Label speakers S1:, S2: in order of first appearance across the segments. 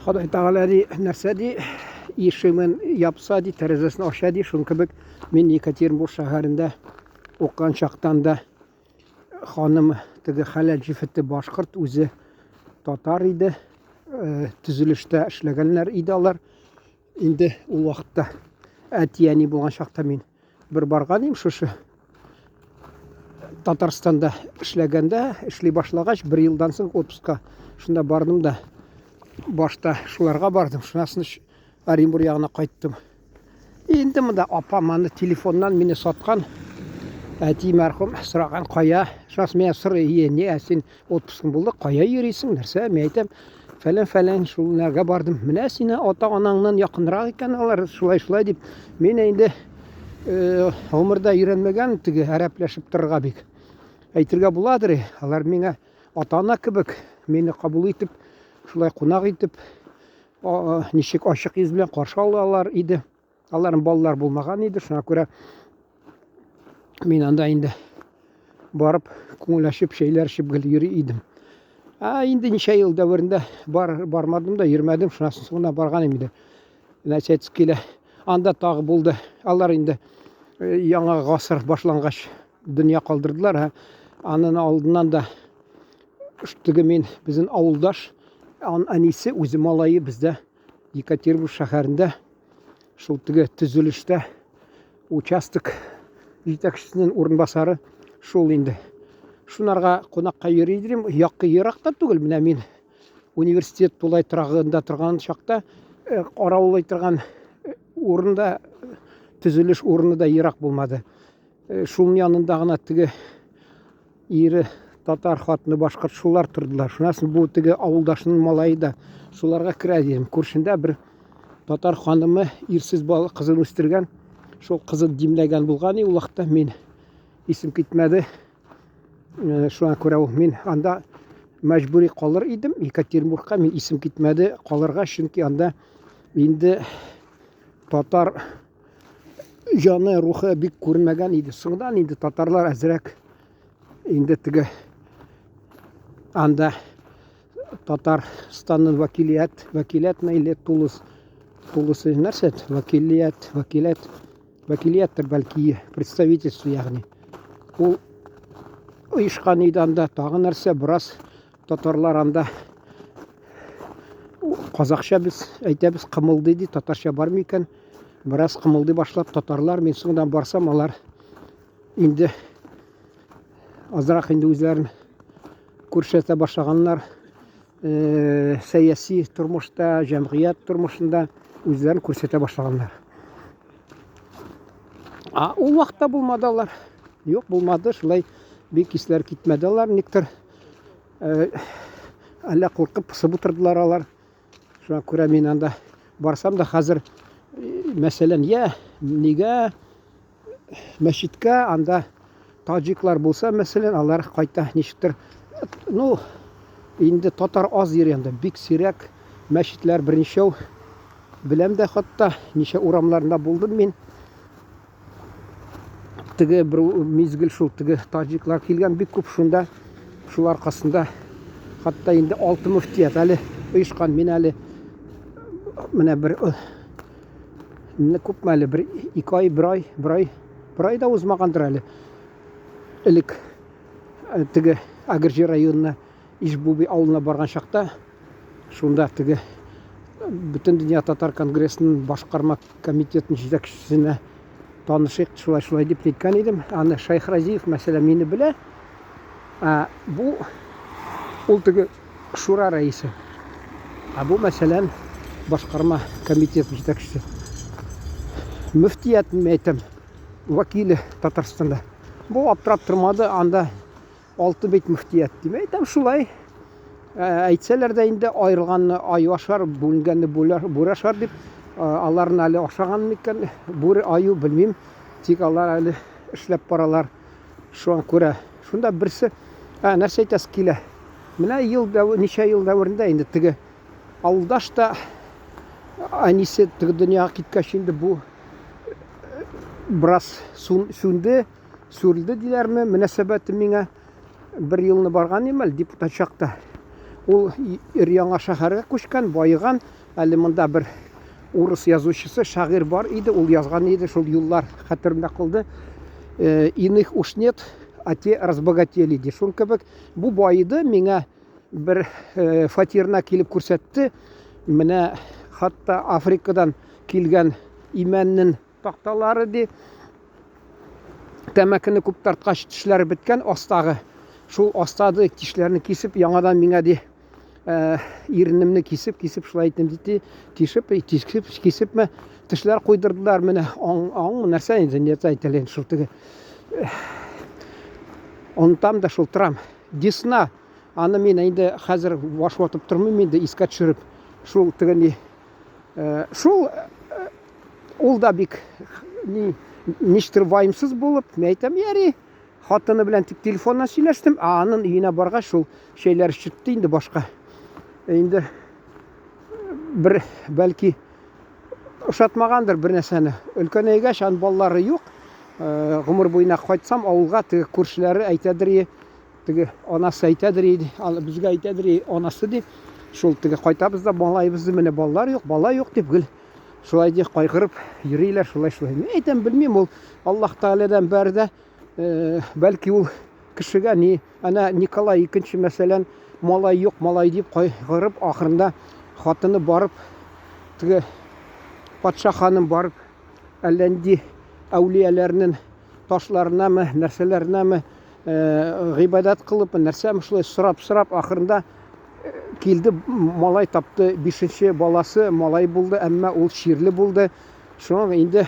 S1: Ходай Тәгалә ди, нәрсә ди, ишеген япса ди, тәрәзәсен ача ди, шуның кебек мин Екатеринбург шәһәрендә укыган чактан да ханым теге хәләл җефете башкорт, үзе татар иде. Э, төзелештә эшләгәннәр иде алар. Инде ул вакытта әти-әни булган чакта мин бер барган идем шушы Татарстанда эшләгәндә, эшли башлагач, бер елдан соң отпускка шунда бардым да башта шуларга бардым, шуннан соң Оренбур ягына кайттым. Инде монда апам аны телефоннан мине саткан. Әти мәрхүм сораган, кая? Шуннан соң миңа сорый, "Е, не, ә син отпускың булды, кая йөрисең, нәрсә?" Мин әйтәм, фәлән-фәлән шуларга бардым. Менә сине ата-анаңнан якынрак икән алар, шулай-шулай дип. Мин инде э, гомердә өйрәнмәгән теге әрәпләшеп торырга бик. Әйтергә буладыр, алар миңа ата-ана кебек мине кабул итеп, шулай кунак итеп, ничек ачык йөз белән каршы алалар иде. Аларның балалар булмаган иде, шуңа күрә мин анда инде барып күңел ачып, чәйләр эчеп гел йөри идем. Ә инде ничә ел дәверендә бар, бармадым да, йөрмәдем, шуннан соң гына барган инде. Нәрсә әйтеп килә. Анда тагы булды. Алар инде э, яңа гасыр башлангач дөнья калдырдылар. Ә анын алдыннан да теге мин безнең авылдаш, ан әнисе үзе малае бездә Екатеринбург шәһәрендә шул теге төзелештә участок җитәкчесенең урынбасары шул инде. Шунарга кунакка йөри идем. Якы ерак та түгел. Менә мин университет тулай торагында торган чакта э, каравыллый торган э, урында төзелеш урыны да ерак булмады. Э, шуның янында гына теге ире татар хатыны башкорт шулар тордылар. Шуннан соң бу теге авылдашының малае да шуларга керә дидем. Күршендә бер татар ханымы ирсез бала кызын үстергән. Шул кызын димләгән булган ул вакытта мин исем китмәде. Э, шуңа күрә ул мин анда мәҗбүри калыр идем. Екатеринбургка мин исем китмәде калырга, чөнки анда инде татар җаны, рухы бик күренмәгән иде. Соңдан инде татарлар әзрәк инде теге анда Татарстанның вәкилият, вәкилиятме или тулыс, тулысы нәрсә? Вәкилият, вәкилият, вәкилияттер бәлки, представительство ягъни. Ул оешкан иде анда, тагы нәрсә, бераз татарлар анда казакча без әйтәбез кымылдый ди, татарча бар микән? Бераз кымылдый башлап татарлар, мин соңдан барсам, алар инде азрак инде үзләрен күрсәтә башлаганнар. Э, сәяси тормышта, җәмгыять тормышында үзләрен күрсәтә башлаганнар. А ул вакытта булмады алар. Юк, булмады, шулай бик исләр китмәде алар, никтер. Э, әллә куркып пысып утырдылар алар. Шуңа күрә мин анда барсам да хәзер, э, мәсәлән, я, нигә мәчеткә анда таҗиклар булса, мәсәлән, алар кайта ничектер, ну, инде татар аз йөри анда, бик сирәк мәчетләр берничәү беләм дә хатта, ничә урамнарында булдым мин. Теге бер мизгел шул теге таҗиклар килгән бик күп шунда, шул аркасында хатта инде алты мөфтият әле оешкан, мин әле менә бер Менә күпме әле, бер ике ай, бер ай, бер ай, бер ай да узмагандыр әле. Элек э, теге Әгерҗе районына Ишбуби авылына барган чакта шунда теге Бөтен дөнья татар конгрессының башкарма комитетының җитәкчесенә танышыйк, шулай-шулай дип әйткән идем. Аны Шәйхразиев, мәсәлән, мине белә. Ә бу ул теге шура рәисе. Ә бу, мәсәлән, башкарма комитет җитәкчесе. Мөфтият, мин әйтәм, вәкиле Татарстанда. Бу аптырап тормады, анда алты бит мөфтият дим. Әйтәм, шулай. Ә, әйтсәләр дә инде аерылганны аю ашар, бүленгәнне бүре ашар дип, аларны әле ашаган микән, бүре, аю, белмим. Тик алар әле эшләп баралар. Шуңа күрә шунда берсе, ә, нәрсә әйтәсе килә? Менә ел дәвер, ничә ел дәверендә инде теге авылдаш та әнисе теге дөньяга киткәч инде бу э, бераз сүнде, сүрелде диләрме, мөнәсәбәте миңа бер елны барган идем әле депутат чакта. Ул өр-яңа шәһәргә күчкән, баеган. Әле монда бер урыс язучысы, шагыйрь бар иде, ул язган иде, шул юллар хәтеремдә калды. Иных уж нет, а те разбогатели, ди. Шул кебек бу баеды, миңа бер фатирына килеп күрсәтте. Менә хатта Африкадан килгән имәннең такталары ди. Тәмәкене күп тарткач тешләре беткән астагы. Шул астады тешләрне кисеп яңадан миңа ди иренемне кисеп, кисеп шулай итеп ди, тишеп, тишеп, кисепме тешләр куйдырдылар менә аң, аң нәрсә инде нәрсә әйтелә шул теге. Онытам да шул торам. Десна аны мин инде хәзер баш ватып тормыйм инде искә төшереп. Шул теге ни шул ул да бик ни ничектер ваемсыз булып, мин әйтәм, яри, хатыны белән тик телефоннан сөйләштем, ә анын өенә баргач шул чәйләр чытты инде башка. Инде бер бәлки ошатмагандыр бер нәрсәне. Өлкәнәйгәч, аның балалары юк. Гомер буена кайтсам авылга теге күршеләре әйтәдер, Теге анасы әйтәдер иде, безгә әйтәдер иде, анасы ди. Шул теге кайтабыз да малаебызны менә балалар юк, бала юк дип гел шулай ди кайгырып йөриләр, шулай шулай. Мин әйтәм, белмим, ул Аллаһ Тәгаләдән бәр дә, бәлки ул кешегә ни, әнә Николай икенче мәсәлән, малай юк, малай дип кайгырып, ахырында хатыны барып, теге патша ханым барып, әллә нинди әүлияләрнең ташларынамы, нәрсәләренәме гыйбадәт кылып, нәрсәме шулай сорап-сорап, ахырында килде, малай тапты, бишенче баласы малай булды, әмма ул чирле булды. Шуңа инде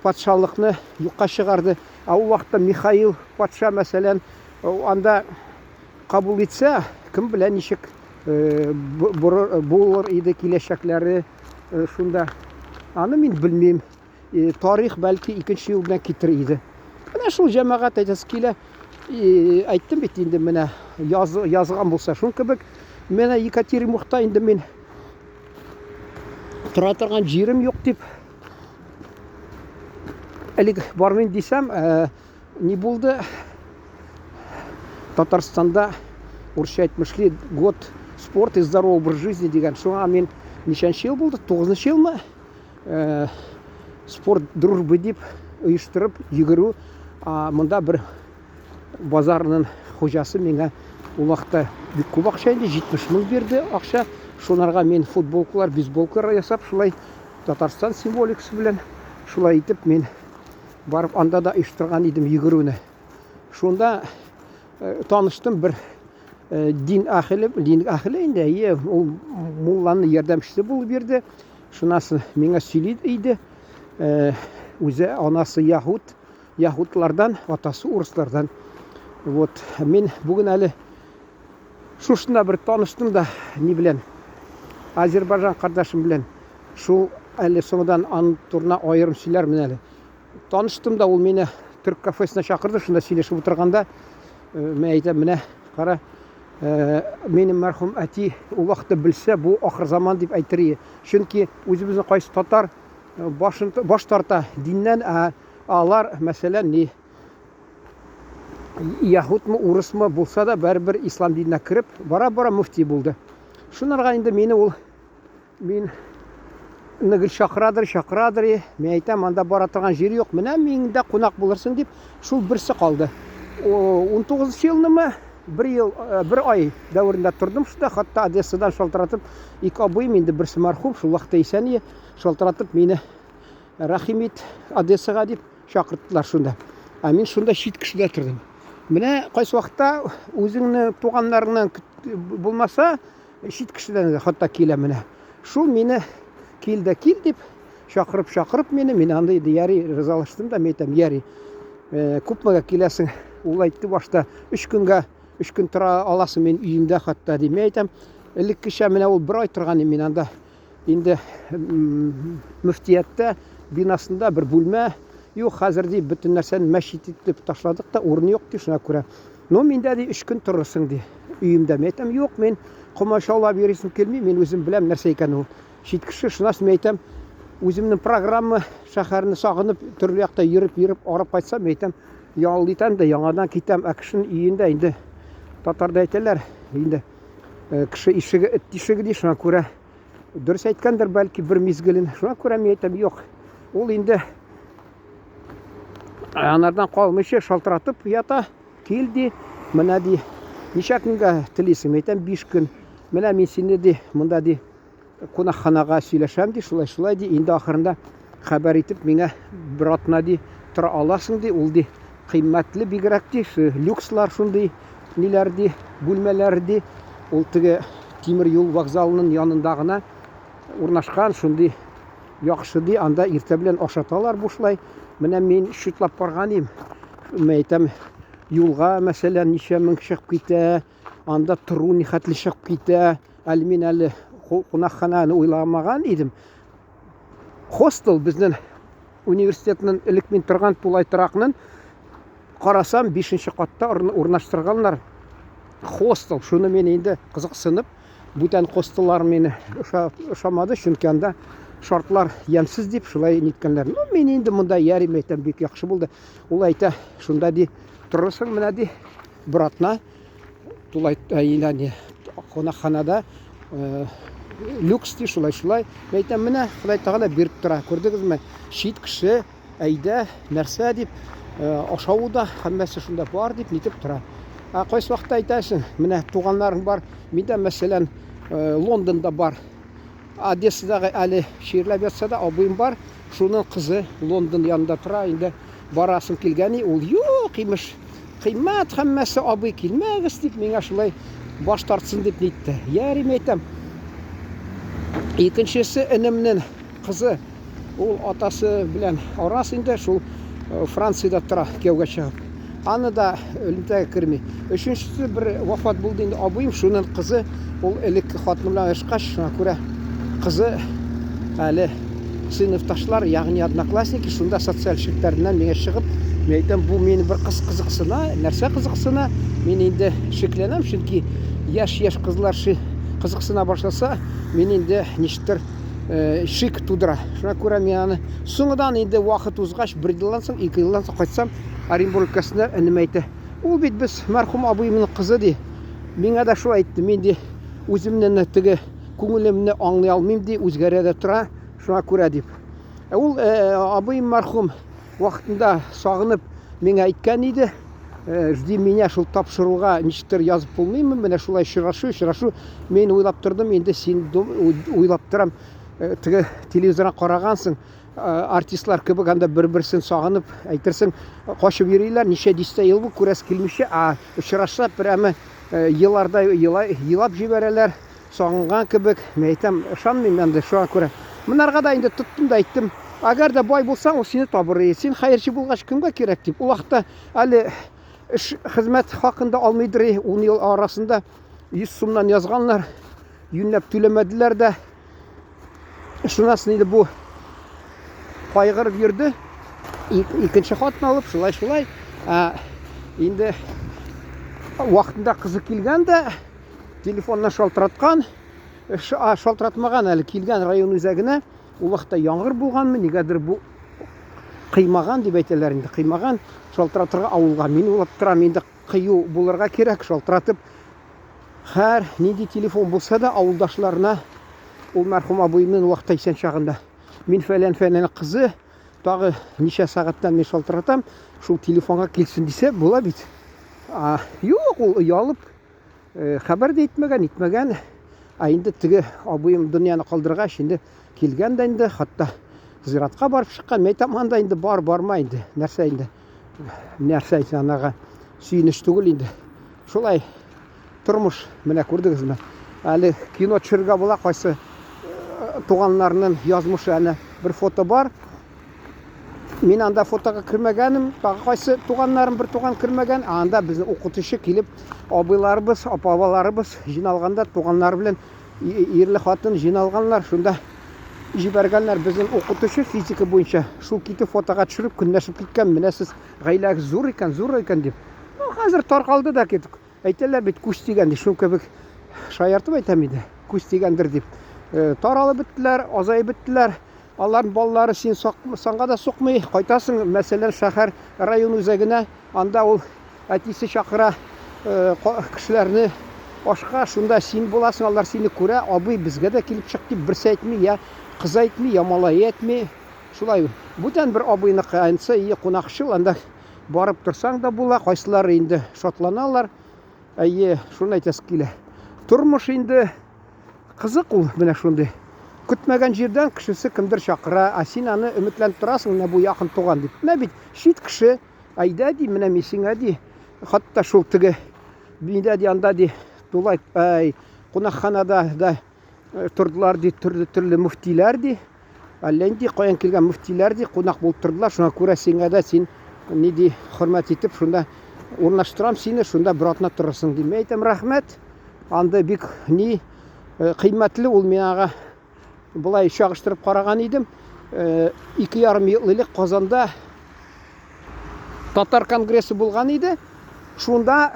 S1: патшалыкны юкка чыгарды. Ә ул вакытта Михаил патша, мәсәлән, анда кабул итсә, кем белә ничек булыр иде киләчәкләре шунда. Аны мин белмим. Тарих бәлки икенче юл белән китер иде. Менә шул җәмәгать әйтәсе килә. Әйттем бит инде менә яз, язган булса шул кебек. Менә Екатеринбургта инде мин тора торган җирем юк дип элек бармыйм дисәм, ни булды? Татарстанда урысча әйтмешли год спорт и здоровый образ жизни дигән. Шуңа мин ничәнче ел булды? 9 елмы? Спорт дружбы дип оештырып йөгерү. Монда бер базарның хуҗасы миңа ул вакытта бик күп акча инде, 70 мең бирде акча. Шунарга мин футболкалар, бейсболкалар ясап, шулай Татарстан символикасы белән шулай итеп мин барып анда да оештырган идем йөгерүне. Шунда таныштым бер дин әһеле, дин әһеле инде, әйе, ул мулланың ярдәмчесе булып йөрде. Шунасы миңа сөйли иде. Үзе анасы яһуд, яһудлардан, атасы урыслардан. Вот, мин бүген әле шушында бер таныштым да ни белән, Азербайжан кардәшем белән. Шул әле соңдан аның турына аерым сөйләрмен әле. Таныштым да, ул мине төрк кафесына чакырды, шунда сөйләшеп утырганда, мин әйтәм, менә кара, минем мәрхүм әти ул вакытта белсә, бу ахыр заман дип әйтер иде. Чөнки үзебезнең кайсы татар башын баш тарта диннән, ә алар, мәсәлән, ни яһудмы, урысмы булса да, барыбер ислам диненә кереп, бара-бара мөфти булды. Шунарга инде мине ул Мин гел чакырадыр, чакырадыр. Мин әйтәм, анда бара торган җир юк. Менә миндә кунак булырсың дип, шул берсе калды. 19 елнымы бер ел, бер ай дәверендә тордым шунда, хатта Одессадан шалтыратып, ике абыем инде берсе мәрхүм, шул вакытта исән иде, шалтыратып мине рәхим ит Одессага дип чакырттылар шунда. Ә мин шунда чит кешедә тордым. Менә кайсы вакытта үзеңне туганнарыңнан булмаса, Чит кешедән дә хатта килә менә. Шул мине кил дә кил дип чакырып чакырып мине, мин андый яри ризалаштым да, мин әйтәм, яри. Күпмегә киләсең? Ул әйтте башта 3 көнгә, 3 көн тора аласың мин өемдә хатта ди. Мин әйтәм, элеккечә менә ул бер ай торган мин анда. Инде мөфтияттә бинасында бер бүлмә юк, хәзер ди бөтен нәрсәне мәчет итеп ташладык та урын юк ди, шуңа күрә. Ну, миндә ди өч көн торырсың ди өемдә. Мин әйтәм, юк, мин комачаулап йөрисем килми, мин үзем беләм нәрсә икән ул. Чит кеше, шуннан соң мин әйтәм, үземнең программа шәһәрне сагынып, төрле якта йөреп-йөреп арып кайтсам, мин әйтәм, ял итәм дә яңадан китәм. Ә кешенең өендә инде татарда әйтәләр, инде. Кеше ишеге эт тишеге ди, шуңа күрә дөрес әйткәндер бәлки бер мизгелен. Шуңа күрә мин әйтәм, юк. Ул инде анардан калмыйча шалтыратып ята, кил ди, менә ди, ничә көнгә телисең? Әйтәм, 5 көн. Менә мин сине ди, монда ди, кунакханага сөйләшәм ди, шулай шулай ди. Инде ахырында хәбәр итеп миңа бер атна ди, тора аласың ди, ул ди, кыйммәтле бигрәк ди, люкслар шундый ниләр ди, бүлмәләр ди. Ул теге тимер юл вокзалының янында гына урнашкан шундый яхшы ди, анда иртә белән ашаталар бушлай. Менә мин счетлап барган идем. Мин әйтәм, юлга, мәсәлән, ничә мең чыгып китә, анда тору нихәтле чыгып китә. Әле мин әле кунакхананы уйламаган идем. Хостел безнең университетның элек мин торган тулай торакның карасам, 5 катта урнаштырганнар хостел. Шуны мин инде кызыксынып, бүтән хостеллар мине ошамады, чөнки анда шартлар ямьсез дип шулай ниткәннәр. Ну, мин инде монда ярим әйтәм, бик яхшы булды. Ул әйтә, шунда ди, торырсың менә ди, бер атна тулай не кунакханада люкс ди, шулай шулай. Мин әйтәм, менә Ходай Тәгалә биреп тора, күрдегезме? Чит кеше әйдә, нәрсә дип, ашавы да һәммәсе шунда бар дип нитеп тора. Ә кайсы вакытта әйтәсең, менә туганнарың бар, миндә мәсәлән, Лондонда бар. Одессадагы әле чирләп ятса да абыем бар, шуның кызы Лондон янында тора, инде барасым килгән, ул юк, имеш, кыйммәт һәммәсе, абый килмәгез дип миңа шулай баш тартсын дип нитте. Ярим әйтәм. Икенчесе энемнең кызы, ул атасы белән арас инде, шул Франциядә тора кияүгә чыгып. Аны да элемтәгә керми. Өченчесе бер вафат булды инде абыем, шуның кызы, ул элекке хатыны белән аерышкач, шуңа күрә кызы әле сыйныфташлар, ягъни одноклассники, шунда социаль челтәреннән миңа чыгып, мин әйтәм, бу мине бер кыз кызыксына, нәрсә кызыксына, мин инде шикләнәм, чөнки яшь-яшь кызлар кызыксына башласа, мин инде ничектер шик тудыра. Шуңа күрә мин аны соңыдан инде вакыт узгач, бер елдан соң, ике елдан соң кайтсам, Оренбург өлкәсенә энем әйтә. Ул бит без мәрхүм абыемның кызы ди. Миңа да шулай әйтте. Мин ди үземне теге күңелемне аңлый алмыйм ди, үзгәрә дә тора, шуңа күрә дип. Ә ул абыем мәрхүм вакытында сагынып миңа әйткән иде. Жди меня шул тапшыруга ничектер язып булмыймы? Менә шулай очрашу, очрашу. Мин уйлап тордым, инде син уйлап торам. Теге телевизордан карагансың, артистлар кебек анда бер-берсен сагынып, әйтерсең, качып йөриләр, ничә дистә ел бу күрәсе килмичә, а очрашса прямо еларда елап җибәрәләр. Сагынган кебек, мин әйтәм, ышанмыйм инде шуңа күрә. Монарга да инде тоттым да әйттем. Әгәр дә бай булсаң, ул сине табыр. Син хәерче булгач, кемгә кирәк дип. Ул вакытта әле эш хезмәт хакын да алмыйдыр, 10 ел арасында 100 сумнан язганнар. Юньләп түләмәделәр дә. Шуннан соң инде бу кайгырып йөрде. Икенче хатын алып, шулай-шулай. Ә, инде вакытында кызы килгән дә, телефоннан шалтыраткан, шалтыратмаган әле, килгән район үзәгенә. Ул вакытта яңгыр булганмы, нигәдер бу кыймаган дип әйтәләр инде, кыймаган шалтыратырга авылга. Мин уйлап торам, инде кыю булырга кирәк, шалтыратып һәр нинди телефон булса да авылдашларына, ул мәрхүм абыемның вакытта исән чагында, мин фәлән фәлән кызы, тагы ничә сәгатьтән мин шалтыратам, шул телефонга килсен дисә була бит. А, юк, ул оялып хәбәр дә итмәгән, итмәгән. Ә инде теге абыем дөньяны калдыргач, инде килгән дә инде, хәтта зиратка барып чыккан. Мин әйтәм, анда инде бар, барма инде. Нәрсә инде? Нәрсә инде анага сөенеч түгел инде. Шулай тормыш, менә күрдегезме? Әле кино төшерергә була, кайсы туганнарның язмышы әнә бер фото бар. Мин анда фотога кермәгәнем, тагы кайсы туганнарым бер туган кермәгән, ә анда безнең укытучы килеп, абыйларыбыз, апабаларыбыз җыйналганда туганнар белән ирле хатын җыйналганнар, шунда җибәргәннәр безнең укытучы физика буенча. Шул китеп фотога төшереп көнләшеп киткән, менә сез гаиләгез зур икән, зур икән дип. Ну, хәзер таркалды да китеп. Әйтәләр бит, күз тигән дип, шул кебек шаяртып әйтәм инде, күз тигәндер дип. Таралып беттеләр, азаеп беттеләр. Аларның балалары син санга да сукмый. Кайтасың, мәсәлән, шәһәр район үзәгенә, анда ул әтисе чакыра кешеләрне. Ашка, шунда син буласың, алар сине күрә, абый безгә дә килеп чык дип берсе әйтми, я кыз әйтми, я малай әйтми. Шулай. Бүтән бер абыйныкы, ансы ие кунакчыл, анда барып торсаң да була, кайсылары инде шатланалар. Әйе, шуны әйтәсе килә. Тормыш инде кызык ул менә шундый. Көтмәгән җирдән кешесе кемдер чакыра, ә син аны өметләнеп торасың, менә бу якын туган дип. Менә бит чит кеше, әйдә ди, менә мин сиңа ди, хатта шул теге миндә ди, анда ди, тулай, әй, кунакханада да тордылар ди, төрле-төрле мөфтиләр ди. Әллә нинди каян килгән мөфтиләр ди, кунак булып тордылар. Шуңа күрә сиңа да син ни ди, хөрмәт итеп, шунда урнаштырам сине, шунда бер атна торырсың ди. Мин әйтәм, рәхмәт. Анда бик ни кыйммәтле ул миңа болай чагыштырып караган идем. 2,5 ел элек Казанда татар конгрессы булган иде. Шунда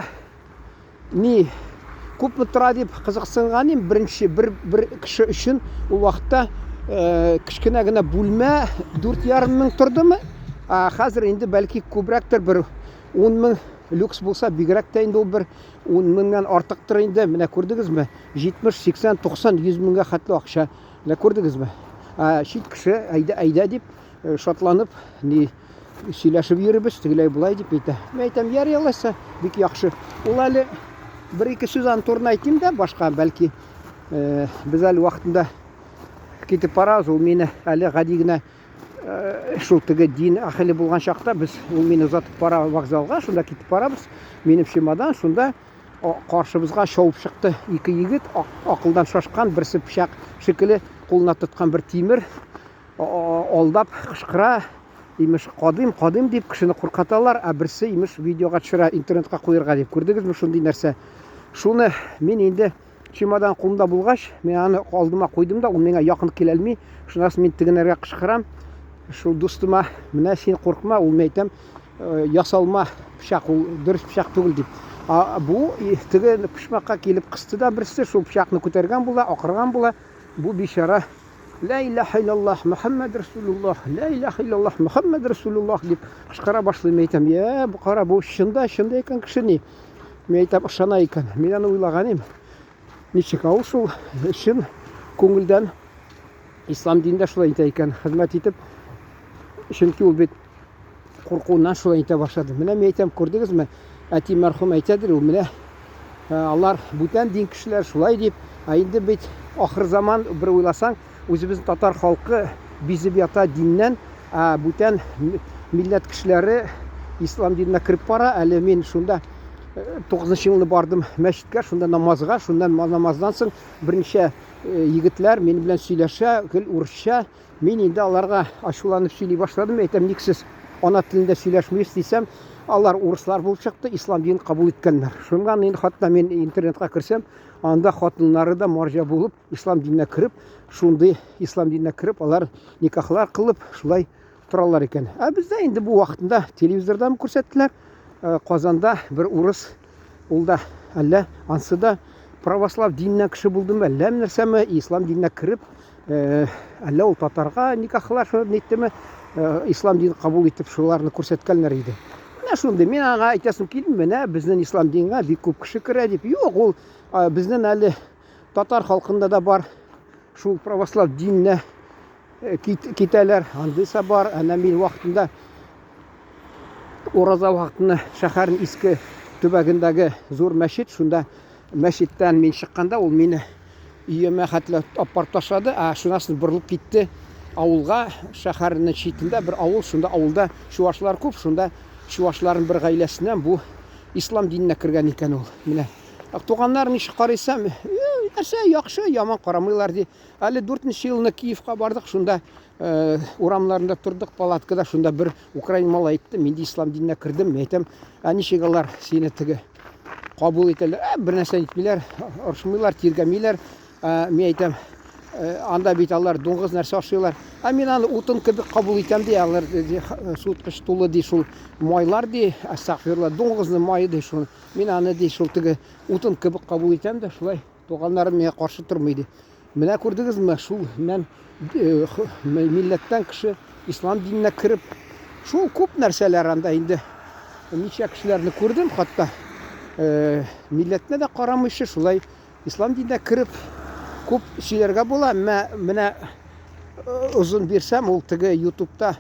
S1: Ни, күпме тора дип кызыксынган идем. Беренче бер бер кеше өчен ул вакытта кечкенә генә бүлмә 4,5 мең тордымы? Ә хәзер инде бәлки күбрәктер, бер 10 мең люкс булса, бигрәк тә инде ул бер 10 меңнән артыктыр инде. Менә күрдегезме? 70, 80, 90, 100 меңгә хәтле акча. Менә күрдегезме? Ә чит кеше әйдә, әйдә дип шатланып, ни сөйләшеп йөрибез, тегеләй болай дип әйтә. Мин әйтәм, ярый алайса, бик яхшы. Ул әле бер-ике сүз аның турында әйтим дә, башка бәлки без әле вакытында китеп барабыз, ул мине әле гади генә шул теге дин әһеле булган чакта без ул мине озатып бара вокзалга, шунда китеп барабыз. Минем чемодан шунда каршыбызга чабып чыкты ике егет, акылдан шашкан, берсе пычак шикелле кулына тоткан бер тимер, алдап кычкыра, имеш, кадыйм, кадыйм дип кешене куркыталар, ә берсе, имеш, видеога төшерә, интернетка куерга дип. Күрдегезме шундый нәрсә? Шуны мин инде чемодан кулымда булгач, мин аны алдыма куйдым да, ул миңа якын килә алмый. Шуннан соң мин тегенәргә кычкырам. Шул дустыма, менә син куркма, ул мин әйтәм, ясалма пычак, ул дөрес пычак түгел дип. А бу теге почмакка килеп кысты да берсе, шул пычакны күтәргән була, акырган була. Бу бичара Лә илаһа иллаллаһ, Мөхәммәд Расулуллаһ, лә илаһа иллаллаһ, Мөхәммәд Расулуллаһ дип кычкыра башлый. Мин әйтәм, я, бу кара, бу чында, чында икән кеше ни? Мин әйтәм, ышана икән. Мин аны уйлаган идем. Ничек ул шул чын күңелдән ислам динендә шулай итә икән, хезмәт итеп. Чөнки ул бит куркуыннан шулай итә башлады. Менә мин әйтәм, күрдегезме? Әти мәрхүм әйтәдер ул, менә алар бүтән дин кешеләр шулай дип, ә инде бит ахыр заман бер уйласаң, үзебезнең татар халкы бизеп ята диннән, ә бүтән милләт кешеләре ислам диненә кереп бара. Әле мин шунда 9 елны бардым мәчеткә, шунда намазга, шуннан намаздан соң берничә егетләр минем белән сөйләшә, гел урысча. Мин инде аларга ачуланып сөйли башладым. Әйтәм, ник сез ана телендә сөйләшмисез дисәм, алар урыслар булып чыкты, ислам динен кабул иткәннәр. Шуннан инде хатта мин интернетка керсәм, анда хатыннары да марҗа булып, ислам диненә кереп, шундый ислам диненә кереп, алар никахлар кылып, шулай торалар икән. Ә бездә инде бу вакытында телевизордан күрсәттеләр. Казанда бер урыс, ул да әллә ансы да православ диненнән кеше булдымы, әллә нәрсәме, ислам диненә кереп, әллә ул татарга никахлар ниттеме, ислам динен кабул итеп шуларны күрсәткәннәр иде. Менә шундый. Мин аңа әйтәсем килми, менә безнең ислам диненә бик күп кеше керә дип. Юк, ул безнең әле татар халкында да бар шул православ диненә китәләр, андыйса бар. Әнә мин вакытында ураза вакытында шәһәрнең иске төбәгендәге зур мәчет, шунда мәчеттән мин чыкканда ул мине өемә хәтле апарып ташлады, ә шуннан соң борылып китте авылга, шәһәрнең читендә бер авыл, шунда авылда чувашлар күп, шунда чувашларның бер гаиләсеннән бу ислам диненә кергән икән ул. Менә туганнар ничек карыйсам, нәрсә яхшы, яман карамыйлар ди. Әле 4 елны Киевка бардык, шунда урамнарында тордык, палаткада, шунда бер украин малай әйтте, мин дә ислам диненә кердем, мин әйтәм, ә ничек алар сине теге кабул итәләр? Ә, бер нәрсә әйтмиләр, орышмыйлар, тиргәмиләр. Ә, мин әйтәм, анда бит алар дуңгыз нәрсә ашыйлар. Ә мин аны утын кебек кабул итәм ди, алар ди, суыткыч тулы ди, шул майлар ди, әстәгъфирулла, дуңгызның мае ди шул. Мин аны ди, шул теге утын кебек кабул итәм дә, шулай туганнарым миңа каршы тормый ди. Менә күрдегезме, шул мен милләттән кеше ислам диненә кереп, шул күп нәрсәләр анда инде. Ничә кешеләрне күрдем, хатта. Э, милләтенә дә карамыйча шулай ислам диненә кереп күп сөйләргә була. Әмма менә э, озын бирсәм, ул теге ютубта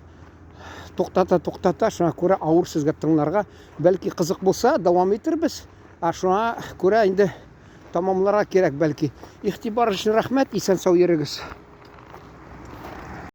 S1: туктата туктата, шуңа күрә авыр сезгә тыңларга. Бәлки кызык булса, дәвам итербез. Ә шуңа күрә инде тамамларга кирәк бәлки. Игътибар өчен рәхмәт, исән сау йөрегез.